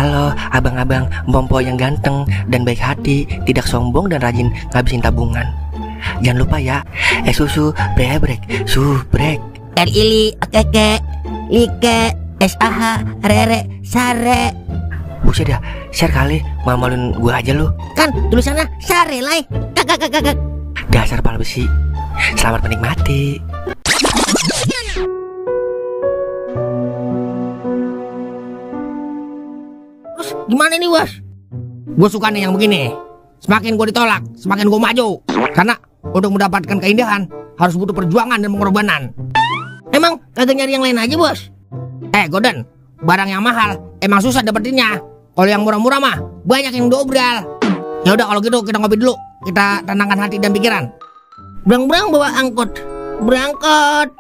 Halo abang-abang Bompo yang ganteng dan baik hati, tidak sombong dan rajin ngabisin tabungan. Jangan lupa ya, susu brebrek, subrek. Ili, keke, like, sah, rere, sare. Buset dah, share kali, malu-maluin gue aja lu. Kan tulisannya sare lai. Kakak. Dasar pala besi. Selamat menikmati. Terus gimana nih bos? Gue suka nih yang begini. Semakin gue ditolak, semakin gue maju. Karena untuk mendapatkan keindahan harus butuh perjuangan dan pengorbanan. Emang kagak nyari yang lain aja bos? Goden, barang yang mahal emang susah dapetinnya. Kalau yang murah-murah mah banyak yang dobral. Ya udah kalau gitu kita ngopi dulu. Kita tenangkan hati dan pikiran. Berang-berang bawa angkot. Berangkat.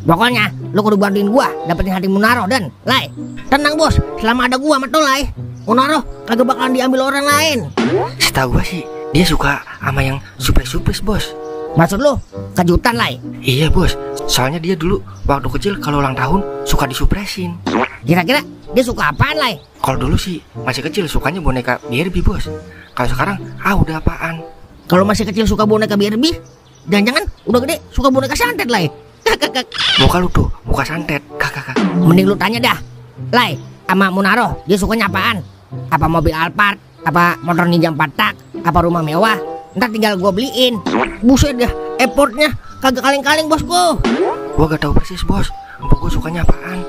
Pokoknya lu kudu bantuin gua dapetin hati Munaro dan Lai. Tenang bos, selama ada gua sama Lai, Munaro kagak bakalan diambil orang lain. Setahu gua sih dia suka sama yang surprise bos. Maksud lu kejutan Lai? Iya bos, soalnya dia dulu waktu kecil kalau ulang tahun suka disupresin. Kira-kira dia suka apaan Lai? Kalau dulu sih masih kecil sukanya boneka Barbie bos. Kalau sekarang udah apaan? Kalau masih kecil suka boneka Barbie, jangan-jangan udah gede suka boneka santet Lai. Muka lu tuh, muka santet. Kakak. Mending lu tanya dah, Lai, sama Munaro dia sukanya apaan? Apa mobil Alphard? Apa motor Ninja 4 tak? Apa rumah mewah? Ntar tinggal gua beliin. Buset dah, effortnya kagak kaleng-kaleng bosku. Gua gak tahu persis bos, empok gua sukanya apaan.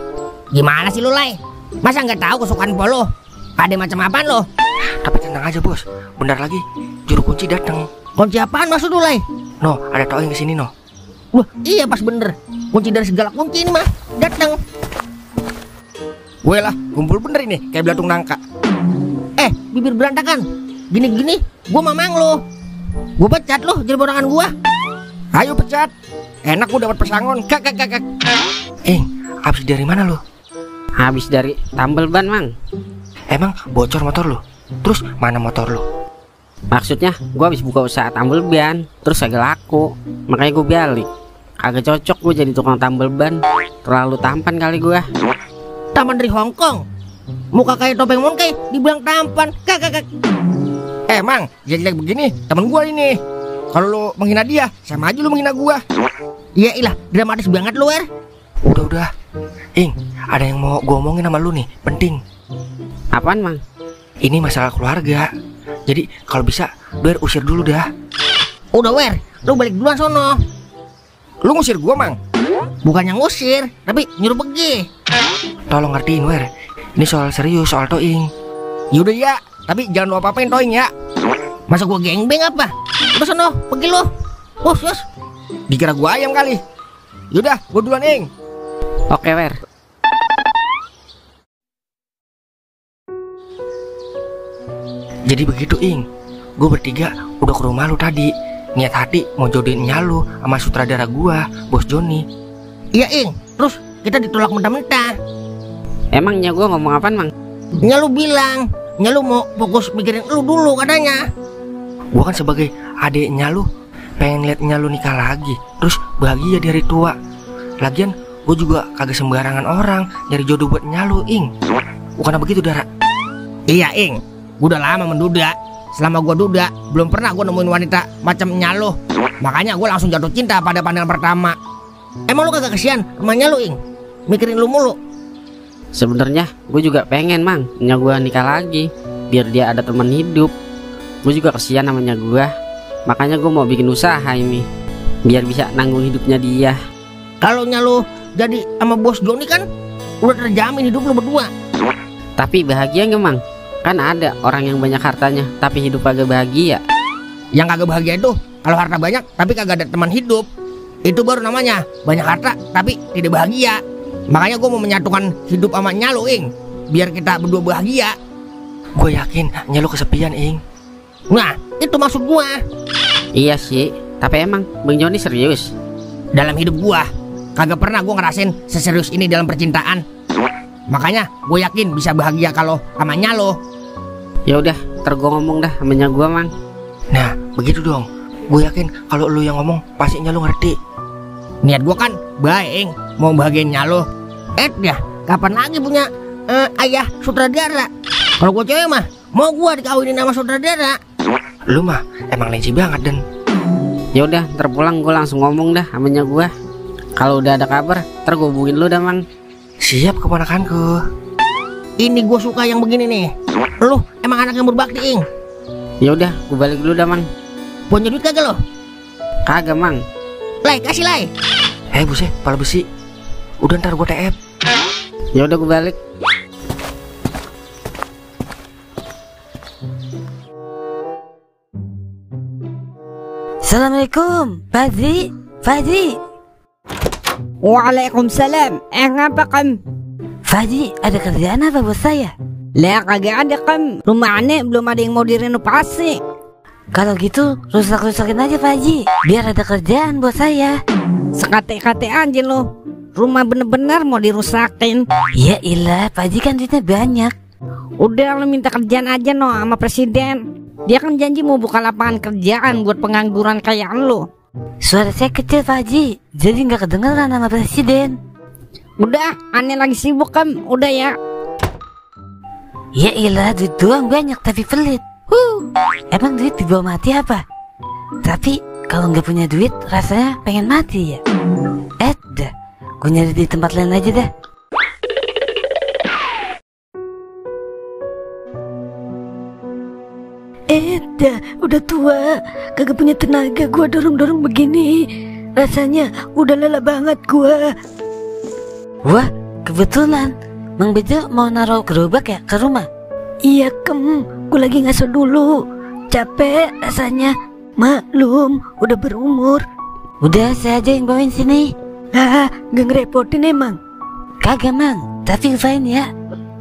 Gimana sih lu Lai? Masa nggak tahu kesukaan empok lu? Ada macam apaan lo? Tapi tenang aja bos, bentar lagi juru kunci datang. Kunci apaan maksud lu Lai? No, ada Toing kesini no. Wah, iya pas bener. Kunci dari segala kunci ini mah datang. Gue lah, kumpul bener ini kayak belatung nangka. Bibir berantakan. Gini-gini, gua mamang lo. Gua pecat lo jadi borongan gua. Ayo pecat. Enak gue dapat pesangon. Kakak. Habis dari mana lo? Habis dari tambal ban mang. Emang bocor motor lo? Terus mana motor lo? Maksudnya gue habis buka usaha tambal ban, terus agak laku, makanya gue balik. Agak cocok gue jadi tukang tambal ban. Terlalu tampan kali gue. Taman dari Hongkong. Muka kayak topeng monkey, dibilang tampan. Kakak. Mang, jelek begini temen gue ini. Kalau lo menghina dia, sama aja lo menghina gue. Iya ilah, dramatis banget lo Udah. Ada yang mau gue omongin sama lu nih, penting. Apaan mang? Ini masalah keluarga. Jadi kalau bisa usir dulu dah. Udah lu balik duluan sono. Lu ngusir gue mang? Bukannya ngusir, tapi nyuruh pergi. Tolong ngertiin ini soal serius, soal Toing. Yaudah ya, tapi jangan lu apa-apain Toing ya. Masa gua gengbeng apa? Udah sono, pergi lu. Yos. Dikira gua ayam kali. Yaudah, gua duluan Ing. Oke Wer. Jadi begitu gue bertiga udah ke rumah lu tadi. Niat hati mau jodohin nyalu sama sutradara gua, Bos Joni. Iya terus kita ditolak mentah-mentah. Emangnya gue ngomong apaan mang? Nyalu bilang, Nyalu mau fokus mikirin lu dulu katanya. Gua kan sebagai adeknya lu pengen lihat Nyalu nikah lagi, terus bahagia dari tua. Lagian gue juga kagak sembarangan orang nyari jodoh buat Nyalu Bukan begitu Dara? Iya gue udah lama menduda. Selama gue duda belum pernah gue nemuin wanita macam Nyalu. Makanya gue langsung jatuh cinta pada pandangan pertama. Emang lu kagak kesian sama Nyalu mikirin lu mulu? Sebenarnya gue juga pengen mang nya gue nikah lagi, biar dia ada teman hidup. Gue juga kesian namanya gue. Makanya gue mau bikin usaha ini biar bisa nanggung hidupnya dia. Kalau Nyalu jadi sama Bos Joni kan udah terjamin hidup lu berdua. Tapi bahagia nggak mang? Kan ada orang yang banyak hartanya tapi hidup kagak bahagia. Yang kagak bahagia itu kalau harta banyak tapi kagak ada teman hidup. Itu baru namanya banyak harta tapi tidak bahagia. Makanya gue mau menyatukan hidup sama Nyalu biar kita berdua bahagia. Gue yakin Nyalu kesepian Nah itu maksud gue. Iya sih, tapi emang Bang Joni serius? Dalam hidup gue kagak pernah gue ngerasain seserius ini dalam percintaan. Makanya gue yakin bisa bahagia kalau sama Nyalu. Ya udah, ntar gue ngomong dah sama nya gue mang. Nah begitu dong. Gue yakin kalau lu yang ngomong pasti Nyalu ngerti. Niat gua kan baik, mau bahagiain lo. Dah, kapan lagi punya ayah sutradara? Kalau gua cewek mah, mau gua dikawinin sama sutradara. Lu mah emang lensi banget Den. Ya udah, ntar pulang gue langsung ngomong dah amanya gue. Kalau udah ada kabar, ntar gue hubungin lu dah Mang. Siap keponakanku. Ini gua suka yang begini nih. Lu emang anak yang berbakti, Ing. Ya udah, gue balik dulu dah Mang. Punya duit kagak lo? Kagak Mang. Lai, kasih Lai. Buset, pala besi. Udah ntar gue TF. Ya udah gue balik. Assalamualaikum, Fadzi. Fadzi. Waalaikumsalam. Ngapa Kam? Fadzi, ada kerjaan apa bos saya? Lah kagak ada Kam. Rumah aneh belum ada yang mau direnovasi. Kalau gitu rusak-rusakin aja Fadzi, biar ada kerjaan bos saya. Sekate-kate aja lo. Rumah bener-bener mau dirusakin. Ya ilah, Fadzi kan duitnya banyak. Udah lo minta kerjaan aja no sama presiden. Dia kan janji mau buka lapangan kerjaan buat pengangguran kayak lo. Suara saya kecil Fadzi, jadi nggak kedengeran sama presiden. Udah, aneh lagi sibuk Kam. Udah ya. Ya ilah, duit doang banyak tapi pelit. Emang duit dibawa mati apa? Tapi kalau nggak punya duit rasanya pengen mati ya. Dah, gue nyari di tempat lain aja dah. Dah, udah tua, kagak punya tenaga gua dorong-dorong begini. Rasanya udah lelah banget gua. Wah, kebetulan Mang Bejo mau naruh gerobak ya ke rumah? Iya Kem, gua lagi ngaso dulu. Capek rasanya, maklum udah berumur. Udah saya aja yang bawain sini. Lah, gak ngerepotin emang. Kagak Mang, tapi fine ya.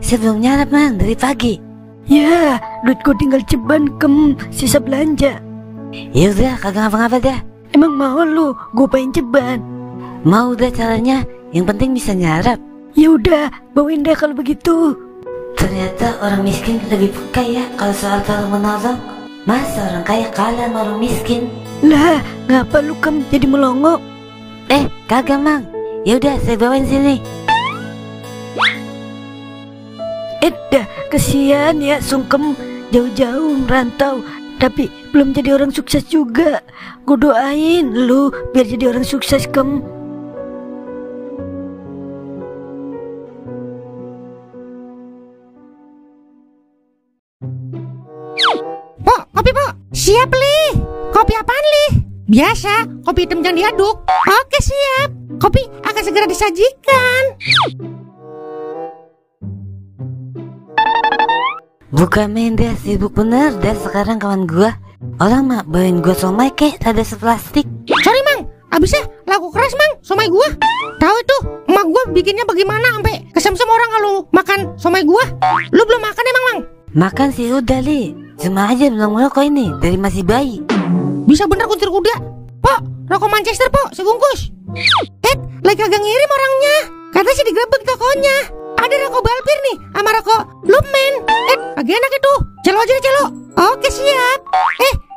Saya belum nyarap Mang dari pagi. Ya, duit gua tinggal ceban Kem, sisa belanja. Ya udah, kagak ngapa-ngapa dah. Emang mau lu, gua pengen ceban. Mau udah caranya, yang penting bisa nyarap. Ya udah, bawain deh kalau begitu. Ternyata orang miskin lebih peka ya kalau soal tolong menolong. Masa orang kaya kalah sama orang miskin? Lah, ngapa lu Kem jadi melongo? Kagak Mang. Ya udah, saya bawain sini. Dah, kesian ya sungkem jauh-jauh merantau, tapi belum jadi orang sukses juga. Gue doain lu biar jadi orang sukses Kem. Pok, kopi Pok. Siap Li. Kopi apaan Li? Biasa, kopi hitam jangan diaduk. Oke siap. Kopi akan segera disajikan. Bukan main dah, sibuk bener dah sekarang kawan gua. Orang mah bawain gua somai kek ada seplastik. Sorry Mang, abisnya laku keras Mang, somai gua. Tahu itu, emak gua bikinnya bagaimana sampai kesem-sem orang kalau makan somai gua. Lu belum makan emang Mang? Makan sih udah Li, cuma aja belum ngerokok ini dari masih bayi. Bisa bener kuntir kuda. Pok, rokok Manchester Pok, sebungkus. Lagi kagak ngirim orangnya. Katanya sih digerebek tokonya. Ada rokok Balpir nih, sama rokok Lumen. Kagak enak itu. Celo aja deh celo. Oke siap.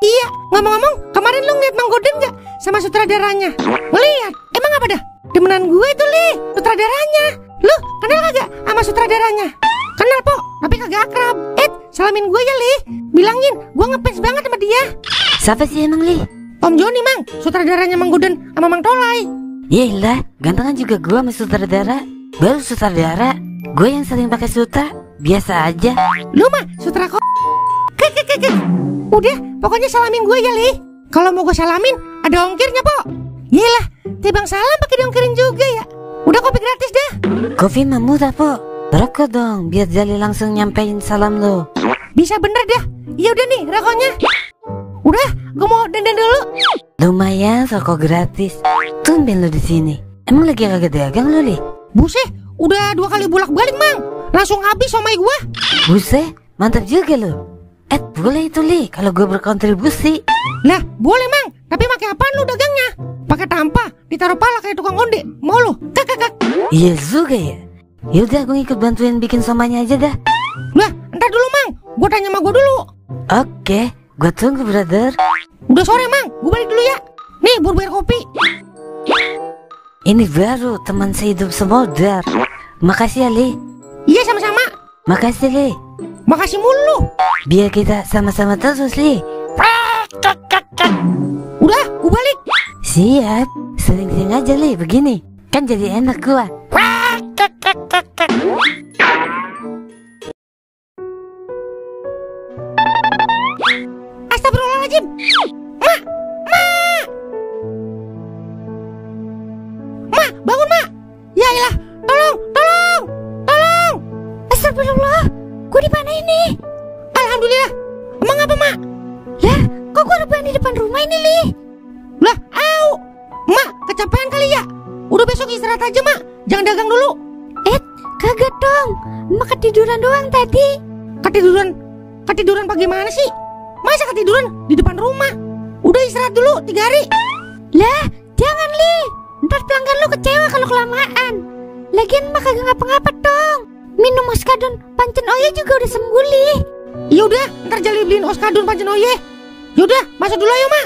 Iya, ngomong-ngomong, kemarin lu ngeliat Mang Goden gak sama sutradaranya? Ngeliat, emang apa dah? Demenan gue itu Li, sutradaranya. Lu kenal kagak sama sutradaranya? Kenal Pok, tapi kagak akrab. Salamin gue ya Li. Bilangin, gue ngefans banget sama dia. Siapa sih emang Li? Om Joni Mang, sutradaranya Mang Goden sama Mang Tolai. Yelah, gantengan juga gua sama sutradara. Baru sutradara, gue yang sering pakai sutra. Biasa aja. Lu mah sutra kok. Udah, pokoknya salamin gue ya Li. Kalau mau gue salamin, ada ongkirnya Pok. Yelah, tibang salam pakai diongkirin juga ya. Udah kopi gratis dah. Kopi mah murah Po. Rokok dong, biar Jali langsung nyampein salam lo. Bisa bener dah. Ya udah nih rokoknya. Udah, gue mau dandan dulu. Lumayan rokok gratis. Tumben lo di sini. Emang lagi kagak dagang lo Li? Buset, udah 2 kali bolak-balik Mang. Langsung habis somai gua. Buset, mantap juga lo. Boleh itu Li, kalau gue berkontribusi. Lah, boleh Mang. Tapi pakai apaan lu dagangnya? Pakai tampah, ditaruh pala kayak tukang onde. Mau lu? Kak. Iya juga ya. Yaudah, gue ikut bantuin bikin somanya aja dah. Lah, entar dulu Mang. Gua tanya sama gua dulu. Oke, gue tunggu brother. Udah sore Mang, gua balik dulu ya. Nih, buat bayar kopi. Ini baru teman sehidup semodar. Makasih ya, Li. Iya, sama-sama. Makasih, Li. Makasih mulu. Biar kita sama-sama terus, Li. Udah, gue balik. Siap. Sering-sering aja, Li, begini. Kan jadi enak gua. Astagfirullahaladzim. Ma, bangun, Ma. Ya elah, tolong. Astagfirullah, gue di mana ini? Alhamdulillah. Emang apa, Ma? Lah, kok gue rebahan di depan rumah ini, Li? Lah, Ma, kecapean kali ya? Udah besok istirahat aja, Ma. Jangan dagang dulu. Kagak dong, Mak ketiduran doang tadi. Ketiduran bagaimana sih? Masa ketiduran di depan rumah? Udah istirahat dulu 3 hari. Lah, jangan, Li. Ntar pelanggan lu kecewa kalau kelamaan. Lagian Mak kagak ngapa-ngapa dong. Minum oskadon pancen oye juga udah sembuh, Li. Ya udah, ntar Jali beliin oskadon pancen oye. Yaudah, masuk dulu ayo, Ma.